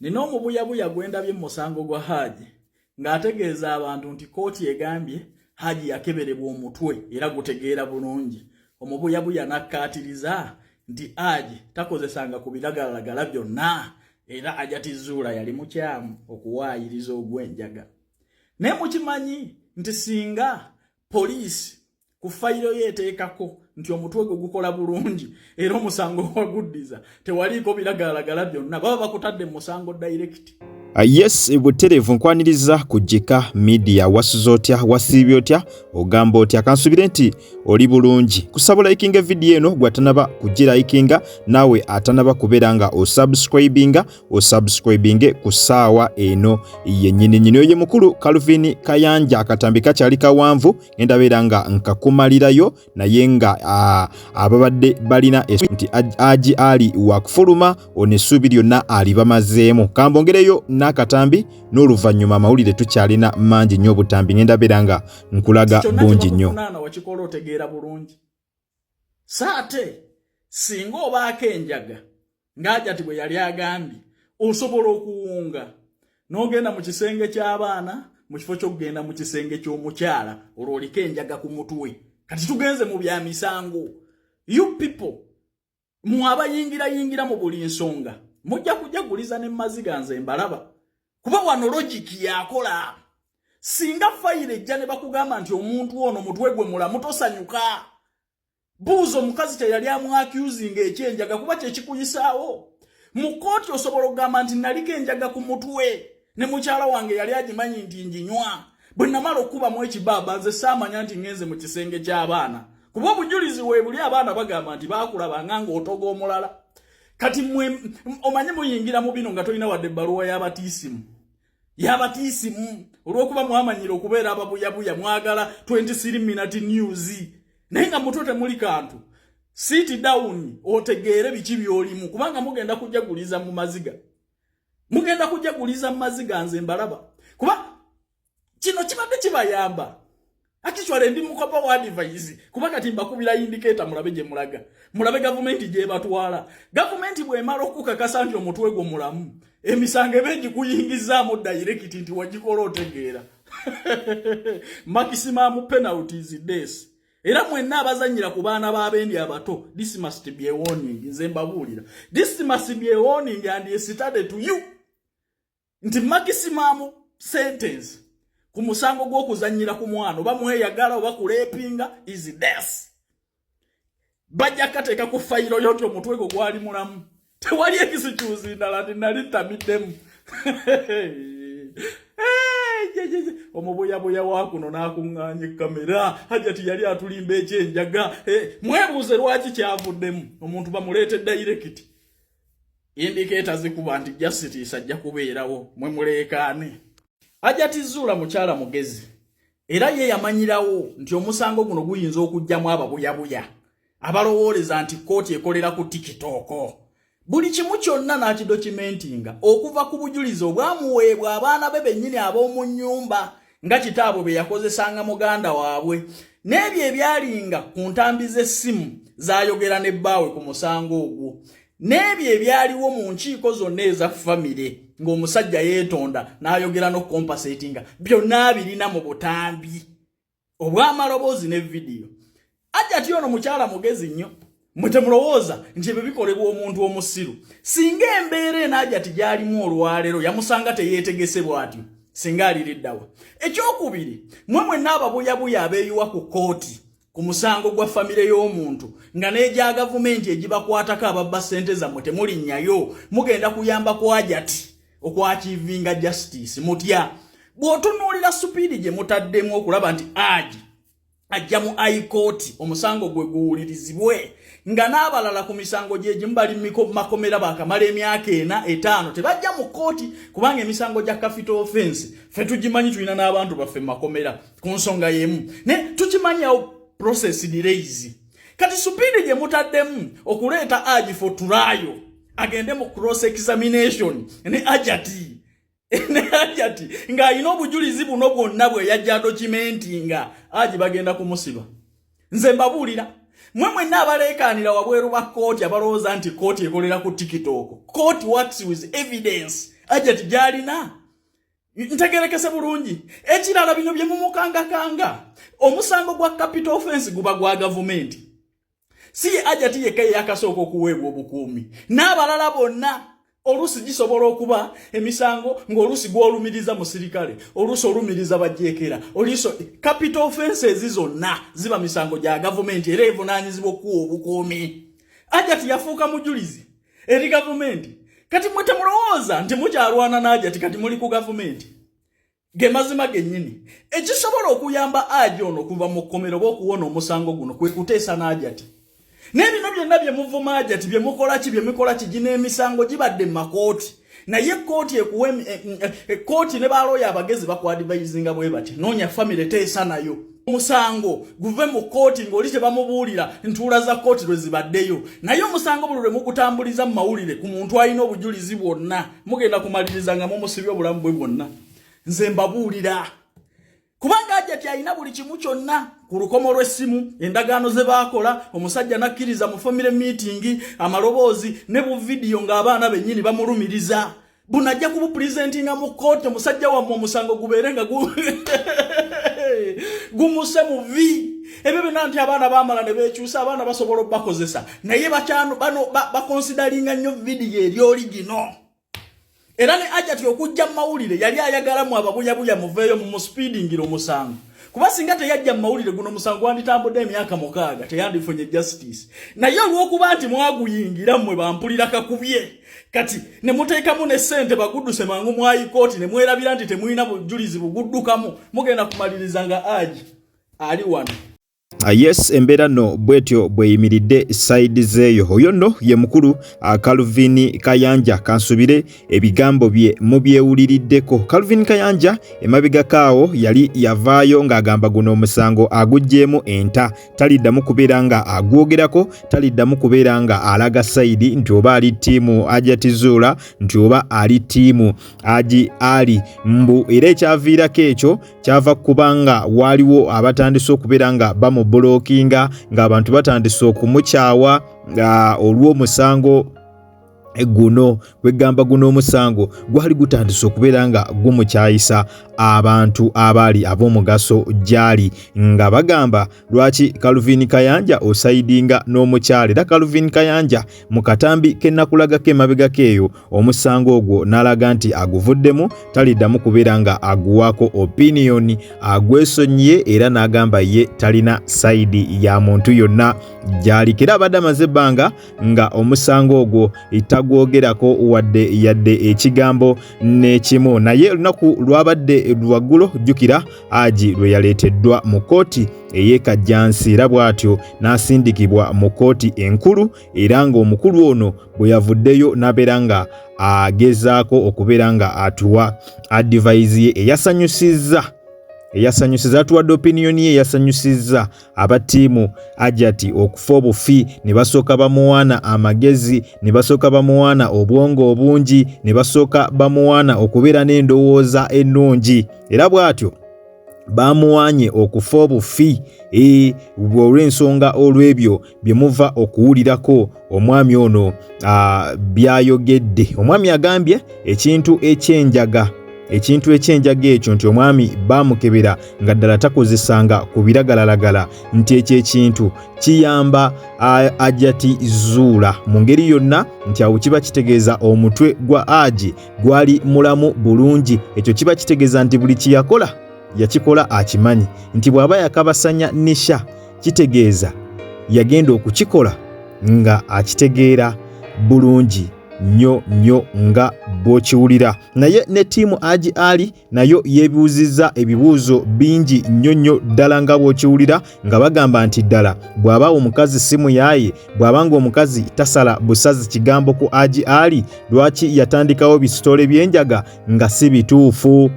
Nina omubuyabuya gwe ndabye mu musango gwa Haji ng'ategeeza abantu nti kkooti egambye Haji yakeberebwa omutwe era gutegeera bulungi. Omubuyabuya n'akkaatiriza nti Haji takozesanga ku biragalalagala byonna era Hajati Zuula yali mukyamu okuwaayiriza ogw'enjaga. Naye mukimanyi nti singa poliisi ku fayiro ye eteekako nti omutwe gwe gukola bulungi era omusango waguddiza tewaliiko biragalalagala byonna, baba bakutadde mu musango direct. Yes, butereevu nkwaniriza ku Gika Media. Wasuze otya? Wasiibye otya? Ogamba otya? Kansubire nti oli bulungi. Kusaba likinga vidiyo eno gwatanaba kugirayikinga, naawe atanaba kubeera nga osubscribinga, osubscribinge ku ssaawa eno yennyini nyini. Oyo ye mukulu Calvin Kayanja. Akatambi kakyali kawanvu, ngenda beera nga nkakumalirayo, naye nga ababadde balina nti Haji Ali wakufuluma, ono essuubi lyonna alibamazeemu. Kambongereyo n'akatambi n'oluvannyuma amawulire tukyalina mangi nnyo, obutambi ngenda beera nga nkulaga bungi nnyo. Wakikola otegeera bulungi. Saate singa obaako enjaga ng'Hajati bwe yali agambye, osobola okuwunga n'ogenda mu kisenge ky'abaana mu kifo ky'okugenda mu kisenge ky'omukyala, olwo oliko enjaga ku mutwe. Kati tugenze mu bya misango. You people mwe abayingirayingira mu buli nsonga mujja kujaguliza ne maziga, nze mbalaba, kuba wano logic yakola. Singa fayiro ejja ne bakugamba nti omuntu ono mutwe gwe mulamu, tosanyuka. Buuza omukazi teyali amwaccusinga ekyenjaga, kuba kyekikuyisaawo mu kooti. Osobola okugamba nti naliko enjaga ku mutwe ne mukyala wange yali agimanyi nti njinywa, bwe namala okukubamu ekibaaba nze saamanya nti ngenze mu kisenge ky'abaana, kuba obujulizi weebuli. Abaana bagamba nti baakulabanga ng'otoga omulala. Kati mwe omanye muyingira mu bino nga tolina wadde ebbaluwa y'abatiisimu y'abatiisimu, olw'okuba mwamanyire okubeera ababuyabuya, mwagala 23 minute news, naye nga mutwe temuli kantu. Sit down otegeere biki by'olimu, kubanga mugenda kujaguliza mu maziga, mugenda kujaguliza mu maziga, nze mbalaba, kuba kino kibadde kibayamba. Actually ndi mukopa wa advice, kuba kati mbakubira indicator, mulabe gye mulaga, mulabe gavumenti gyebatwala. Gavumenti bwemala okukakasa nti omutwe gwo mulamu, emisango eba egikuyingizaamu direct nti wagikola otegeera. Maximum penalties, death. Era mwenna abazanyira ku baana b'abendi abato, this must be a warning. Nze mbabuulira, this must be a warning and a study to you nti maximum sentence ku musango gw'okuzanyira ku mwana oba mweyagala oba kurapinga is death. Bajja kateeka ku fayiro yo nti omutwe gwo gwali mulamu, tewali excuse ndala nti nali ntamiddemu. Omubuyabuya wa kuno n'akuŋŋaanya ekkamera, Hajati yali atulimba ekyenjaga. Mwebuuze lwaki kyavuddemu omuntu bamuleete direct. Indicator zikuba nti justice ajja kubeerawo, mwe muleekaane. Hajati Zuula mukyala mugezi, era ye yamanyirawo nti omusango guno guyinza okugjamu ababuyabuya abalowooleza nti kkooti ekolera ku TikTok. Buli kimu kyonna n'akidocumentinga, okuva ku bujulizi obwamuweebwa abaana be bennyini ab'omu nnyumba nga kitaabwe bwe yakozesanga muganda waabwe, n'ebyo ebyalinga ku ntambi z'essimu zayogera ne bbaawe ku musango ogwo, n'ebyo ebyaliwo mu nkiiko zonna eza famire ng'omusajja yeetonda n'ayogera n'okucompensatinga, byonna abirina mu butambi obw'amaloboozi ne vidiyo. Hajati ono mukyala mugezi nnyo. Mwe temulowooza nti ebyo bikolebwa omuntu omusiru. Singa embeera eno Hajati gy'alimu olwaleero yamusanga teyeetegese bw'atyo, singa aliriddawa? Ekyokubiri, mwe mwenna ababuyabuya abeeyiwa ku kkooti ku musango gwa famire y'omuntu nga n'egya gavumenti egibakwatako ababba ssente zammwe temulinnyayo, mugenda kuyamba ku Hajati okwachievinga justice mutya? Bw'otunuulira speed gye mutaddemu okulaba nti Haji ajja mu high court omusango gwe guwulirizibwe, nga n'abalala ku misango gyegimu bali makomera bakamala emyaka 4, 5, tebajja mu kooti, kubanga emisango gya capital offense ffe tugimanyi, tulina n'abantu baffe mu makomera ku nsonga y'emu, ne tukimanyi awo process delays. Kati speed gye mutaddemu okuleeta Haji for trial, agende mu cross examination ne Hajati ng'alina obujulizi buno bwonna bwe yajja documentinga, Haji bagenda kumusiba. Nze mbabuulira, mwe mwenna abaleekaanira wabweru ba kooti abalowooza nti kooti ekolera ku TikTok, court works with evidence. Hajati gyalina ntegerekese bulungi. Ekirala, bino bye mumukangakanga, omusango gwa capital offense guba gwa gavumenti. Si ye Hajati yekka eyakasooka okuweebwa obukuumi, n'abalala bonna. Oluusi gisobola okuba emisango ng'oluusi gw'olumiriza musirikale, oluusi olumiriza bajjeekera, oluusi capital offenses zonna ziba misango gya gavumenti era evunaanyizibwa okuwa obukuumi. Hajati yafuuka mujulizi eri gavumenti. Kati mwe temulowooza nti mukyalwana n'Hajati, kati muli ku gavumenti. Ge mazima gennyini. Ekisobola okuyamba aji ono okuva mu kkomero oba okuwona omusango guno kwe kuteesa n'Hajati. Naye bino byonna bye muvuma Hajati, bye mukola ki, bye mukola ki, gino emisango gibadde mu makooti, naye kooti ekuwa kooti ne balooya abagezi bakuadvisinga bwe bati: noonya famire, teesa nayo, omusango guve mu kooti ng'oli tebamubuulira ntuula za kooti lwe zibaddeyo. Naye omusango buli lwe mugutambuliza mu mawulire ku muntu alina obujulizi bwonna, mugenda kumaliriza nga mumusibye obulamu bwe bwonna. Nze mbabuulira, kubanga Hajati alina buli kimu kyonna ku lukomo lw'essimu, endagaano ze baakola, omusajja n'akkiriza mu family meeting, amaloboozi ne buvidiyo ng'abaana bennyini bamulumiriza. Bunajja kubupresentinga mu kooti, omusajja wammwe omusango gubeere nga gumuse muvi. Ebyo byonna nti abaana baamala ne beekyusa, abaana basobola obbakozesa, naye bakyano bano baconsideringa nnyo vidiyo eri original. Era ne Hajati okujja mu mawulire yali ayagalamu ababuyabuya muveeyo mumuspeedingira omusango, kuba singa teyajja mu mawulire, guno omusango wanditambudde emyaka 6, teyandifunye justice. Naye olw'okuba nti mwaguyingira mmwe bampulira kakubye, kati ne muteekamu ne ssente bagudduse mangu mu High Court, ne mwerabira nti temulina bujulizi buguddukamu, mugenda kumaliriza nga aji ali wano. Yes, embeera nno bwetyo bweyimiridde side zeeyo. Oyo nno ye mukulu Calvin Kayanja. Kansubire ebigambo bye mubyewuliriddeko. Calvin Kayanja emabegakaawo yali yavaayo ng'agamba guno omusango aguggyeemu enta, taliddamu kubeera nga agwogerako, taliddamu kubeera nga alaga side nti oba ali team Hajati Zuula, nti oba ali team Haji Ali. Mbu era ekyaviirako ekyo kyava kubanga waaliwo abatandise okubeera nga bamublockinga, ng'abantu batandise okumukyawa olw'omusango guno. Kwegamba guno omusango gwali gutandise okubeera nga gumukyayisa abantu abaali ab'omugaso gy'ali, nga bagamba, "Lwaki Calvin Kayanja osidinga n'omukyala?" Era Calvin Kayanja mu katambi ke nakulagako emabegako eyo, omusango ogwo n'alaga nti aguvuddemu, taliddamu kubeera nga aguwaako opinion, agwesonyiye, era n'agamba ye talina side ya muntu yonna gy'aliko. Era abadde amaze ebbanga nga omusango ogwo tagwogerako wadde yadde ekigambo n'ekimu. Naye olunaku lwabadde lwaggulo, jjukira Haji lwe yaleeteddwa mu kkooti ey'e Kajjansi, era bw'atyo n'asindikibwa mu kkooti enkulu, era ng'omukulu ono bwe yavuddeyo n'abeera nga agezaako okubeera nga atuwa advice ye eyasanyusizza, atuwadde opinion ye eyasanyusizza aba team Hajati okufa obufi, ne basooka bamuwaana amagezi, ne basooka bamuwaana obwongo obungi, ne basooka bamuwaana okubeera n'endowooza ennungi. Era bw'atyo bamuwaanye okufa obufi olw'ensonga olw'ebyo bye muva okuwulirako omwami ono byayogedde. Omwami agambye ekintu ekyenjaga, ekintu ekyenjaga ekyo, nti omwami baamukebera nga ddala takozesanga ku biragalalagala, nti ekyo ekintu kiyamba Hajati Zuula mu ngeri yonna, nti awo kiba kitegeeza omutwe gwa Haji gwali mulamu bulungi. Ekyo kiba kitegeeza nti buli kyeyakola yakikola akimanyi, nti bw'aba yakabasanya Nisha, kitegeeza yagenda okukikola nga akitegeera bulungi nnyo nnyo nga bw'okiwulira. Naye ne team Haji Ali nayo yeebuuzizza ebibuuzo bingi nnyo nnyo ddala nga bw'okiwulira, nga bagamba nti ddala bw'aba omukazi si muyaaye, bw'aba ng'omukazi tasala busazi kigambo ku Haji Ali, lwaki yatandikawo bisitole by'enjaga nga si bituufu?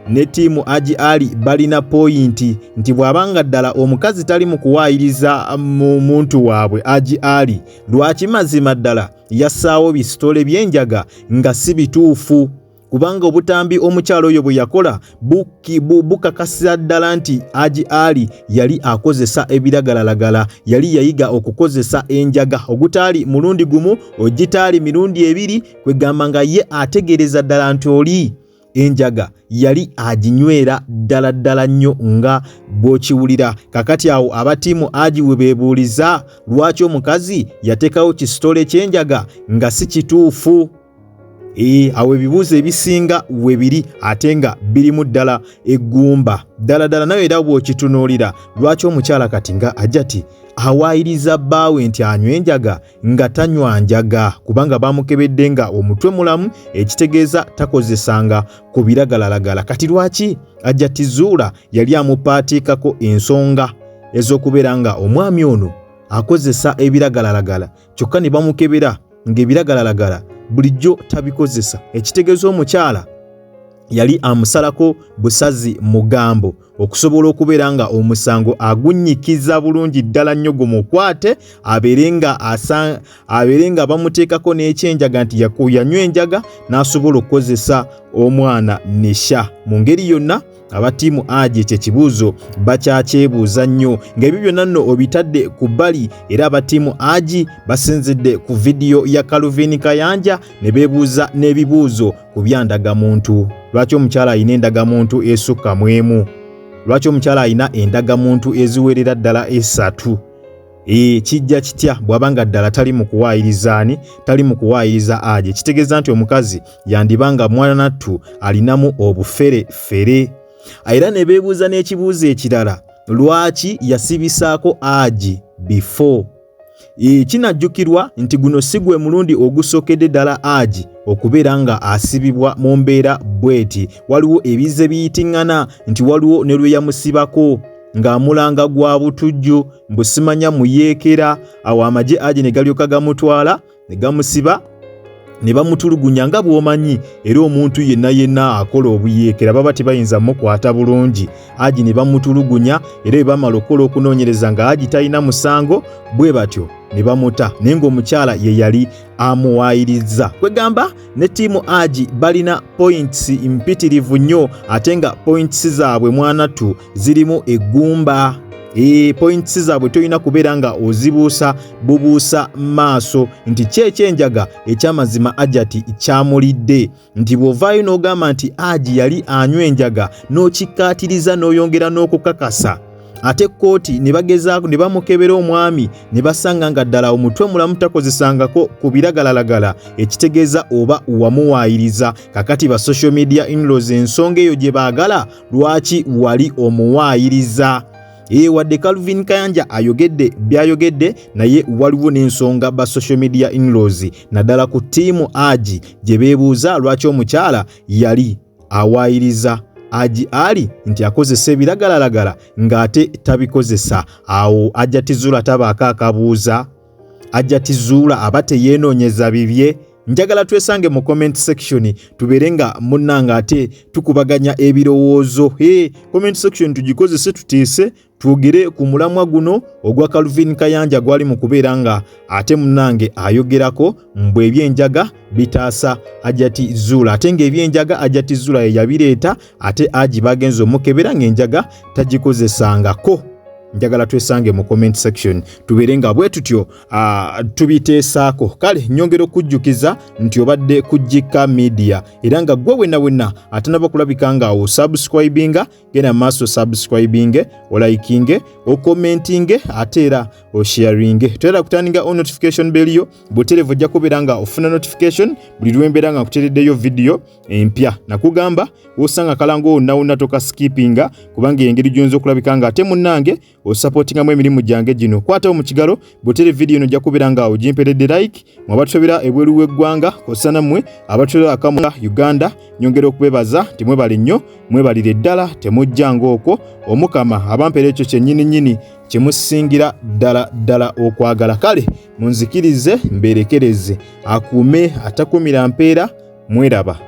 Ne team Haji Ali balina point nti bw'abanga ddala omukazi tali mu kuwaayiriza mu muntu waabwe Haji Ali, lwaki mazima ddala yassaawo bisitole by'enjaga nga si bituufu? Kubanga obutambi omukyala oyo bwe yakola bukakasira ddala nti Haji Ali yali akozesa ebiragalalagala, yali yayiga okukozesa enjaga ogutaali mulundi gumu, ogitaali mirundi ebiri, kwegamba nga ye ategeereza ddala nti oli enjaga yali aginywera ddala ddala nnyo nga bw'okiwulira. Kakati awo aba ttiimu Haji we beebuuliza lwaki omukazi yateekawo kisitole ky'enjaga nga si kituufu. Awo ebibuuzo ebisinga we biri ate nga birimu ddala eggumba ddala ddala. Nawe era bw'okitunuulira, lwaki omukyala kati nga Hajati awaayiriza bbaawe nti anywa enjaga nga tanywa njaga, kubanga bamukebedde nga omutwe mulamu, ekitegeeza takozesanga ku biragalalagala. Kati lwaki Hajati Zuula yali amupaatiikako ensonga ez'okubeera nga omwami ono akozesa ebiragalalagala, kyokka ne bamukebera ng'ebiragalalagala bulijjo tabikozesa, ekitegeeza omukyala yali amusalako busazi mugambo okusobola okubeera nga omusango agunnyikiza bulungi ddala nnyo gumukwate, abeere nga bamuteekako n'ekyenjaga nti yanywa enjaga n'asobola okukozesa omwana Nisha. Mu ngeri yonna, aba ttiimu Haji ekyo ekibuuzo bakyakyebuuza nnyo. Ng'ebyo byonna nno obitadde ku bbali, era aba ttiimu Haji basinzidde ku vidiyo ya Calvin Kayanja ne beebuuza n'ebibuuzo ku byandagamuntu. Lwaki omukyala alina endagamuntu esukka mu emu? Lwaki omukyala alina endagamuntu eziwerera ddala esatu? Kijja kitya bw'aba nga ddala tali mu kuwaayiriza ani, tali mu kuwaayiriza Haji? Kitegeeza nti omukazi yandiba nga mwanattu alinamu obuferefere. Era ne beebuuza n'ekibuuzo ekirala, lwaki yasibisaako Haji before? Kinajjukirwa nti guno si gwe mulundi ogusookedde ddala Haji okubeera nga asibibwa mu mbeera bw'eti. Waliwo ebizze biyitiŋŋana nti waliwo ne lwe yamusibako ng'amulanga gwa butujju, mbu simanya muyeekera. Awo amagye Haji ne galyoka gamutwala ne gamusiba ne bamutulugunya nga bw'omanyi, era omuntu yenna yenna akola obuyeekera baba tebayinza mukwata bulungi. Haji ne bamutulugunya, era bwe bamala okukola okunoonyereza nga Haji talina musango, bwe batyo ne bamuta, naye ng'omukyala ye yali amuwaayiriza. Kwegamba ne ttiimu Haji balina points mpitirivu nnyo, ate nga points zaabwe mwanattu zirimu eggumba. Points zaabwe tolina kubeera nga ozibuusa bubuusa maaso nti ki ekyenjaga ekyamazima Hajati kyamulidde, nti bw'ovaayo n'ogamba nti Haji yali anywa enjaga n'okikkaatiriza n'oyongera n'okukakasa, ate kkooti ne bagezaako ne bamukebera omwami ne basanga nga ddala omutwe mulamu, takozesangako ku biragalalagala, ekitegeeza oba wamuwaayiriza. Kakati ba social media inlaws ensonga eyo gye baagala, lwaki wali omuwaayiriza? Wadde Calvin Kayanja ayogedde byayogedde, naye waliwo n'ensonga ba social media inlaws naddala ku ttiimu Haji gye beebuuza lwaki omukyala yali awaayiriza Haji Ali nti akozesa ebiragalalagala ng'ate tabikozesa. Awo Hajati Zuula tabaako akabuuza? Hajati Zuula aba teyeenoonyeza bibye? Njagala twesange mu comment section, tubeere nga munnanga ate tukubaganya ebirowoozo. Hey, comment section tugikozese, tuteese, twogere ku mulamwa guno ogwa Calvin Kayanja gwali mu kubeera nga ate munnange ayogerako mbwe ebyenjaga bitaasa Hajati Zuula, ate ng'ebyenjaga Hajati Zuula ye yabireeta, ate Haji bagenza omukebera ng'enjaga tagikozesangako. Njagala twesange mu comment section, tubeere nga bwe tutyo tubiteesaako. Kale nyongera okujjukiza nti obadde ku Gika Media, era nga gwe wenna wenna atanaba kulabika nga osubscribinga, genda maaso subscribinge, olikinge, okommentinge, ate era osharinge. Toyera kuturninga on notification bell yo butereevu, ojja kubeera nga ofuna notification buli lwembeera nga nkutereddeyo vidiyo empya. Nakugamba wosanga akalango wonna wonna tokaskipinga, kubanga engeri gy'oyinza okulabika nga ate munnange osupportingamu emirimu gyange gino. Kwatawo mu kigalo butere vidiyo eno, ojja kubeera nga ogimperedde like. Mwe abatulabira ebweru w'eggwanga kw'ossa nammwe abatulabira akamu Uganda, nyongera okubebaza nti mwebale nnyo, mwebalire ddala, temujja ng'okwo. Omukama abampeera ekyo kyennyini nnyini kyemusingira ddala ddala okwagala. Kale munzikirize mbeerekereze, akuume atakumira mpeera. Mweraba.